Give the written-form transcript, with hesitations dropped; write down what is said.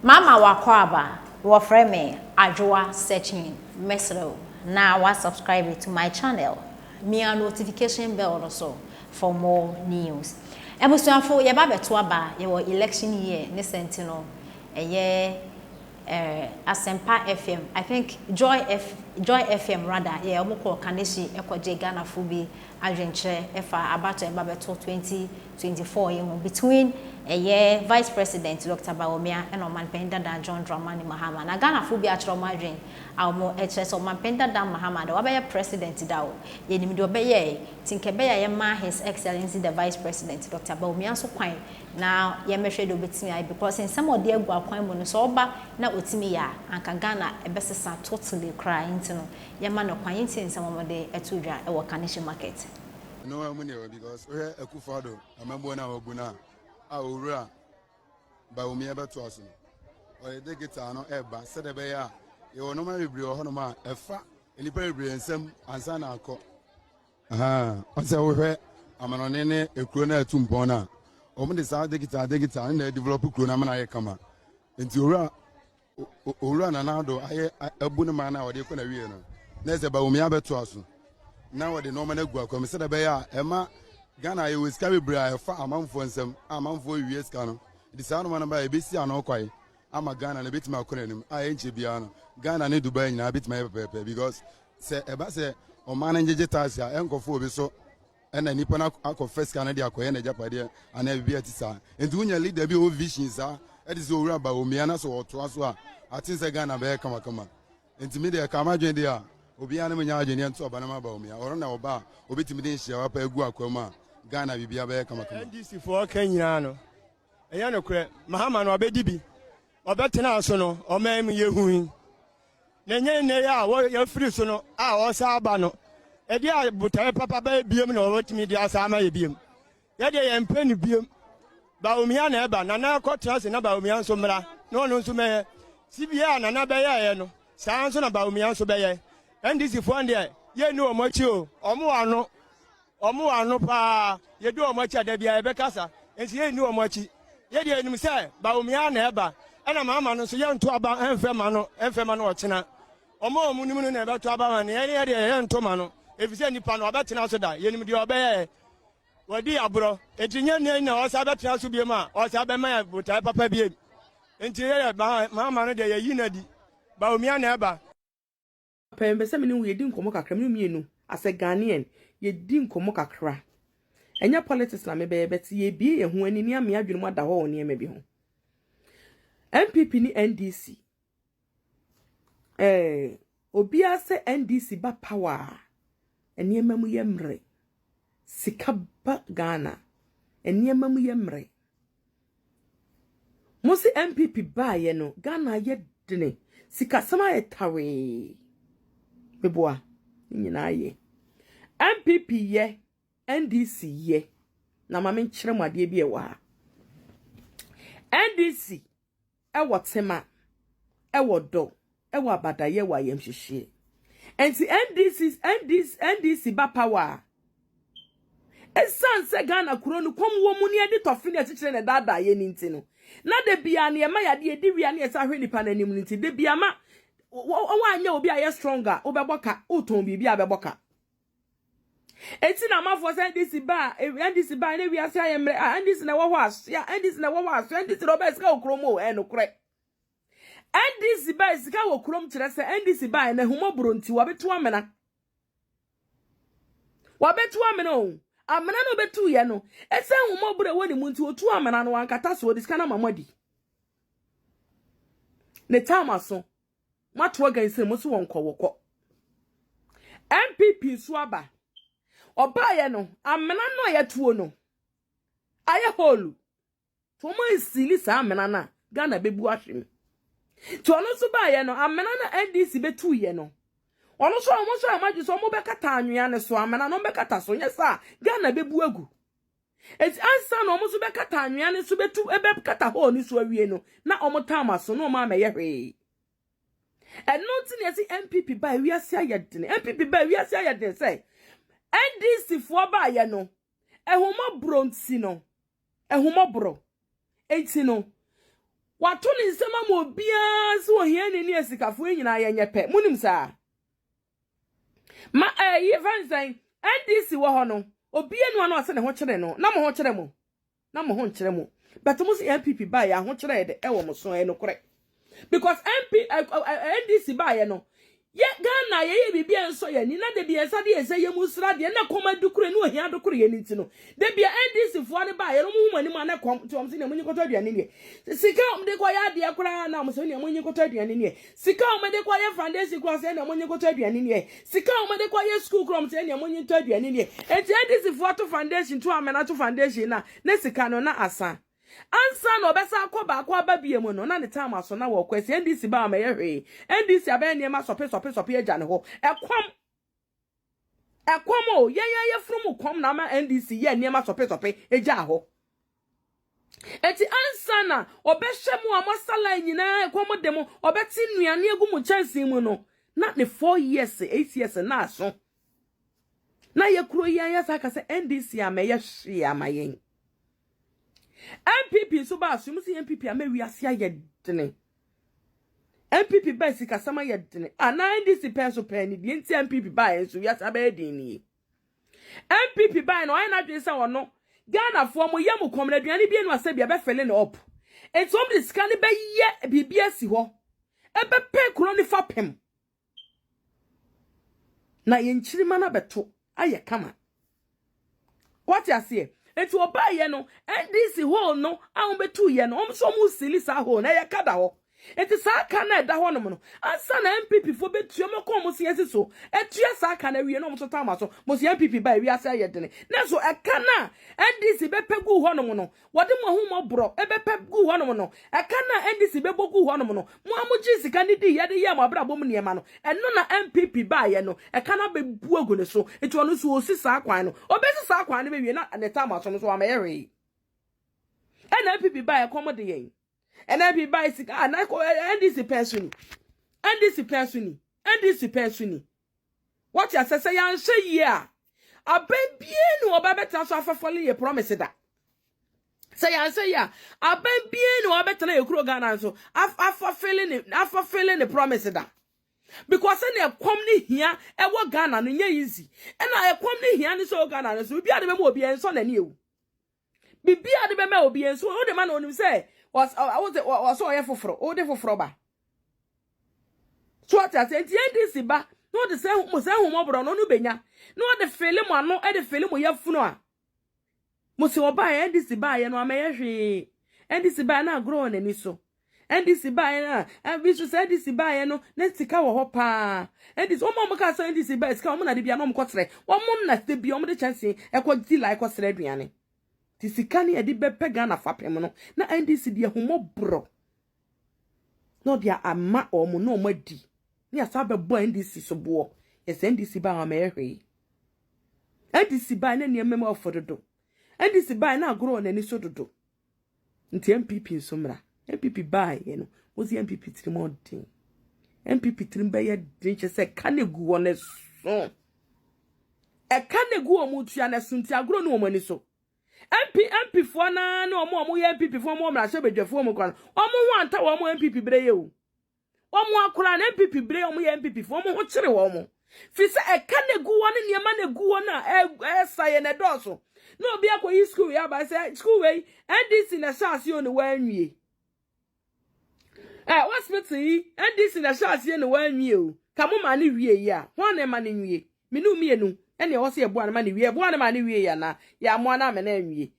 Mama wakɔ wɔfrɛ me Adwoa Searching mesrɛ wo na wa subscribe to my channel mia notification bell no so for more news. Abusuafo yɛba abɛto aba yɛwɔ election year ne sɛ nti no ɛyɛ Asempa FM I think Joy F Joy FM rather yɛ ɔmo kɔ Kaneshie ɛkɔgye Ghanafo bi adwenkyerɛ ɛfa abato ɛba bɛto 2024 yi ho between ɛyɛ Vice President Dr. Bawumia ɛna ɔmanpanyin dada John Dramani Mahama. Na Ghanafo bi akyerɛ ɔmo adwen a ɔmo ɛkyerɛ sɛ ɔmanpanyin dada Mahama de wabɛyɛ president da o, yɛnim deɛ ɔbɛyɛ nti nkɛ bɛyɛ a yɛma His Excellency the Vice President Dr. Bawumia nso kwan na yɛmɛhwɛ deɛ obɛtumi ayɛ, because nsɛm a ɔde agu akwan mu no, sɛ ɔba na ɔtumi yɛ a, anka Ghana ɛbɛsesa totally koraa. Nti no yɛma no kwan. Yɛntie nsɛm a wɔde ɛto dwa ɛwɔ Kaneshie Market. No mu ne because wohwɛ Akufo-Addo amambuo no a wabu no a owura Bawumia bɛtoa so no, ɔyɛ digital no ɛreba sɛdeɛ ɛbɛyɛ a yɛwɔ nneɛma bebree wɔ hɔnom a ɛfa nnipa bebree nsɛm ansa na akɔ. Ɔsɛ wohwɛ amanɔne ne ekuro no a ɛtu mpɔn no a, wɔn de saa digital no na ɛdevelop kuro no ama no ayɛ kama. Nti owura Nana Addo ayɛ abu ne man no a wɔde kɔ na wie no na ɛsɛ Bawumia bɛtoa so na wɔde nneɛma no agu akwam sɛdeɛ ɛbɛyɛ a ɛma Ghana yɛwɔ sika bebree a ɛfa amanfoɔ nsɛm a amanfoɔ wie sika no de saa nneɛma no ba a ɛbɛsi ano kwae ama Ghana no ɛbɛtumi akɔ n'anim a ɛnkyɛ biara no Ghana ne Dubai nyinaa bɛtumi ayɛ pɛpɛɛpɛ, because sɛ ɛba sɛ ɔman no ngyegye tax a ɛnkɔfo obi so ɛna nipa no akɔfɛ sika no de akɔyɛ n'agyapadeɛ anaa biribi a ɛte saa. Nti wonya leader bi a ɔwɔ vision saa ɛde sɛ owura Bawumia na sɛ ɔtoa so a ate sɛ Ghana bɛyɛ kamakama. Nti mi deɛ ka madwene deɛ a obiara no mu nya adwene nto aba no ma Bawumia. Ɔno na ɔba a obɛtumi de nhyia wapa agu akwa mu a Ghana biribiara bɛyɛ kamakama. NDC foɔ ka nyinaa no ɛnyɛ nokorɛ. Mahama no ɔbɛdi bi ɔbɛtena so no, ɔman mu yɛhui na ɛnyɛ nnɛ yi a yɛfiri so no a ɔsa aba no ɛde a botaeɛ papa bɛyɛ biem na ɔbɛtumi de asa ama yɛ biem. Yɛdeɛ yɛmpɛ no biem. Bawumia na ɛba. Nana kɔtena ase na Bawumia nso mmra na ɔno nso mɛyɛ sibia a Nana bɛyɛɛyɛ no, saa nso na Bawumia nso bɛyɛ. NDC foɔ deɛ yɛnni wɔn akyi o. Ɔmo wɔ ano, ɔmo wɔ ano paa. Yɛdi wɔn akyi a da biara yɛbɛkasa nti yɛnni wɔn akyi. Yɛdeɛ yɛnim sɛ Bawumia na ɛba, ɛna Mahama no nso yɛnto aba ɛmfɛ ma no, ɛmfɛ ma no. Ɔkyena ɔmo a ɔmo nim no na ɛbɛto aba ma no. Yɛn yɛdeɛ yɛnto ma no ɛfiri sɛ nipa no ɔbɛtena so da, yɛnim deɛ ɔbɛyɛ. Wɔdi aborɔ nti nyɛ nea na ɔsa bɛtena so biem a ɔsa bɛma yɛ botae papa biem. Nti yɛyɛ Mahama no deɛ yɛyi no adi. Bawumia na ɛba. Pɛn pɛ sɛ me ne wo yɛdi nkɔmmɔ kakra, me ne mmienu as a Ghanaian yɛdi nkɔmmɔ kakra. Ɛnyɛ politics na mebɛyɛ, bɛte yɛbie yɛn ho ani ne ame adwene mu ada hɔ wɔ nneɛma bi ho. NPP ne NDC, obiara sɛ NDC ba power a, nneɛma mu yɛ mmerɛ, sika ba Ghana, nneɛma mu yɛ mmerɛ. Mo sɛ NPP baayɛ no, Ghana yɛ dene, sikasɛm ayɛ tawee. Meboa ne nyinaa yɛ NPP yɛ NDC yɛ. Na ma menkyerɛ mo adeɛ bi a ɛwɔ ha. NDC ɛwɔ tema, ɛwɔ dɔ, ɛwɔ abadayɛ, wɔ ayamhyehyeɛ. Nti NDC ba power a, ɛsiane sɛ Ghana kuro no kɔm wɔ mu ne yɛde tɔfe ne akyekyere ne daadaa yɛ ne nti no, na de bia ne ɛma yɛade yɛdi wia ne yɛsa ahwɛ nipa n'anim no nti de bia ma wɔanyɛ obi a yɛ strong a wobɛbɔ ka, wotɔn biribi a bɛbɔ ka. Eti na amanfoɔ sɛ NDC ba, NDC ba ne wiase ayɛ mmerɛ a NDC na ɛwɔ hɔ asoa, NDC na ɛwɔ hɔ asoa, NDC na ɔbɛyɛ sika wɔ kurom o. Ɛyɛ nokorɛ NDC ba sika wɔ kurom, kyerɛ sɛ NDC ba na ehumɔborɔ nti wɔbɛtu amena, wɔbɛtu amena o. Amena no bɛtu yɛ no, ɛsɛ ehumɔborɔ ɛwɔ ne mu nti otu amena no wankata so, ɔde sika no ama mo adi ne tam aso moato agansi mo so wɔn kɔwɔkɔ. NPP nso aba, ɔbaayɛ no amena no a yɛtuo no ayɛ hole to wɔn ansili saa amena no a Ghana bɛbu ahwɛ mu. Nti ɔno nso baayɛ no, amena no NDC bɛtuiɛ no, ɔno nso ɔmo nso a ɔmo agye so ɔmo bɛkata anwea no so, amena no ɔmo bɛkata so nyɛ saa Ghana bɛbu agu. Eti ansa na ɔmo nso bɛkata anwea no so bɛtu ɛbɛkata hole no so awie no na ɔmo tam aso na ɔmo amɛyɛ hwee. Ɛno nti na yɛsi NPP ba wiase ayɛ den, NPP ba wiase ayɛ den. Sɛ NDC foɔ baayɛ no, ɛhomɔborɔ nti no, ɛhomɔborɔ nti no. Wato ne nsam ama obiara sɛ ohiani ne asikafoɔ nyinaa yɛnyɛ pɛ. Monim saa? Ma ɛyi eh, fɛn sɛn NDC wɔ hɔ no, obiara nu ano ɔsɛ ne ho kyerɛ no, na mo ho kyerɛ mo. Na mo ho nkyerɛ mo. But mo sɛ NPP ba yɛ ahokyerɛ yɛ de ɛwɔ mo so ɛyɛ nokorɛ. Because MP eh, eh, NDC ba yɛ no, yɛ Ghana yɛyɛ biribi a ɛnsɔ yɛn ani na da bi yɛn nsa de yɛn nsa yɛ mu nsra deɛ na kɔm adukure ne ohia adukure yɛn nti no da bi a NDC foɔ no ba yɛ no wɔn ho anim a na kɔm nti wɔn sɛ nea mo nyi kɔtɔ aduane nie sika wɔn de kɔyɛ adeɛ koraa na wɔn sɛ nea mo nyi kɔtɔ aduane nie Sika a wɔde kɔyɛ foundation koraa sɛ ɛna monye nkɔtɔ aduane nie. Sika a wɔde kɔyɛ school koraa sɛ ɛna monye ntɔ aduane nie. Enti NDC foɔ ato foundation to amena to foundation na ne sika no na asa. Ansa na ɔbɛsa akɔ baako aba bie mu no na ne time aso na wɔkɔ. Ɛsɛ NDC ba amɛyɛ hwee. NDC abɛyɛ nneɛma sɔpe sɔpe sɔpe agya ne hɔ. Ɛkɔm. Ɛkɔm o, yɛn yɛn yɛfunu mu kɔm na ama NDC yɛ nneɛma sɔpe-sɔpe gyaa hɔ. Eti ansa na ɔbɛhyɛ mo a moasa line nyinaa ɛkɔm de mo, ɔbɛte nnuane agu mo nkyɛnsee mu no, na ne 4 years, 8 years na aso. Na yɛ kuro yi ayɛ saa ka sɛ NDC amɛyɛ hwee ama yɛn. NPP nso baa so, mo si NPP ama wiase ayɛ dene. NPP baa sikasɛm ayɛ dene. Ah, na NDC pɛn so pɛn ni deɛ nti NPP baa nso wiase abɛyɛ den nie. NPP baa no ɔyɛ n'adwene sɛ ɔno Ghanafoɔ mo yɛ mo kɔm na aduane bi enu asɛ bi ɛbɛfɛle ne up. Nti wɔn de sika no bɛyɛ biribi asi hɔ. Ɛbɛpɛ kuro no fapem. Na yɛn nkyirimma no abɛto ayɛ kama. Wate aseɛ? Nti ɔbaeɛ no, NDC hole no a wɔbɛtuiɛ no, wɔn nso wɔn sili saa hole no, ɛyɛ ka da hɔ. Nti saa ka no a ɛda hɔnom no, ansa na NPP foɔ bɛtua wɔn akɔn wɔn se asi so, atua saa ka no awie na wɔn nso tam aso, mo se NPP ba wiase ayɛ dene. Nanso ɛka no a NDC bɛpɛ guu hɔnom no, Wɔde mo ahummɔborɔ bɛpɛ guu hɔnom no, ɛka no a NDC bɛbɔ guu hɔnom no, mo ara mogyee sika no diiɛ de yɛɛ mo abrabɔ mu nneɛma no, ɛno na NPP baeɛ no, ɛka no abɛbu agu ne so, nti ɔno nso ɔresi saa kwan no. Ɔbɛsi saa kwan no bɛwie na ne tam aso no nso wammɛyɛ hwee. Ɛna NPP baeɛ ɛkɔm de yɛn. Ɛna NPP baeɛ sika, ah, na NDC pɛn so ni. NDC pɛn so ni. NDC pɛn so ni. Wɔte asɛ sɛ yɛanhwɛ yie a, aban biara ni ɔba bɛtena so afɛfɔle yɛ promise da. Sɛ yɛanhwɛ yie a, aban biara ni ɔba bɛtena yɛ kuro Ghana nso afɔfele ne afɔfele ne promise da. Because sɛnea ɛkɔm ne hia ɛwɔ Ghana no nyɛ easy. Ɛna ɛkɔm ne hia ne sɛ wɔ Ghana no so obi a de bɛma obi ɛnsɔ n'ani ewu. Biribi a de bɛma obi nso wode ma no onim sɛ ɔsɛ ɔyɛ foforɔ wode foforɔ ba. So ɔte ase nti NDC ba na ɔde sɛ mo sɛ ahomɔborɔ no ɔno benya na ɔde fele mo ano de fele mo yafunu a mo sɛ ɔbaeɛ NDC baeɛ no amɛyɛ hwee NDC baeɛ na agorɔ wɔ n'ani so NDC baeɛ no a bi nso sɛ NDC baeɛ no na sika wɔ hɔ paa NDC wɔn a wɔn kaa sɛ NDC baeɛ sika wɔn na de bia na wɔn kɔsrɛ wɔn na de bia wɔn de kyɛnsee ɛkɔ di la ɛkɔsrɛ aduane te sika ne yɛde bɛpɛ Ghana fapem no na NDC deɛ ahomɔborɔ na ɔde ama wɔn na wɔn adi ne asa bɛbɔ NDC so boɔ yɛsɛ NDC baa wɔn amɛyɛ hwee NDC baa na nneɛma mu ɔfɔ dodo NDC baa na agorɔ wɔ n'ani so dodo Nti NPP nso mmra. NPP baeɛ no, mo si NPP tirim ɔden. NPP tirim bɛyɛ den kyɛ sɛ ɛka na egu wɔn so. Ɛka na egu wɔn tua na ɛso nti agorɔ ne wɔn ani so. MP MP foɔ naa ne wɔn a wɔyɛ NPP foɔ wɔn mmarahyɛ badwafoɔ wɔn kora no, wɔn ho anta wɔn NPP bere yɛ o. Wɔn akora na NPP bere wɔn yɛ NPP foɔ wɔn ho kyere wɔn. Fi sɛ ɛka na egu hɔ ne nneɛma na egu hɔ na ɛsa yɛ na ɛdɔɔso. Na obi akɔyi sukuu yi aba sɛ sukuu wei NDC na ɛhyɛ aseɛ o ne wɔanwie. Ɛ hospital yi NDC na ɛhyɛ aseɛ na wɔanwie o. Ka mo maa ne wie yi a hwan na ɛma ne nwie? Me ne mmienu ɛne ɛwɔ sɛ yɛboa no ma ne wie. Ɛboa no ma ne wie yi anaa? Yɛamoa no ama no anwie.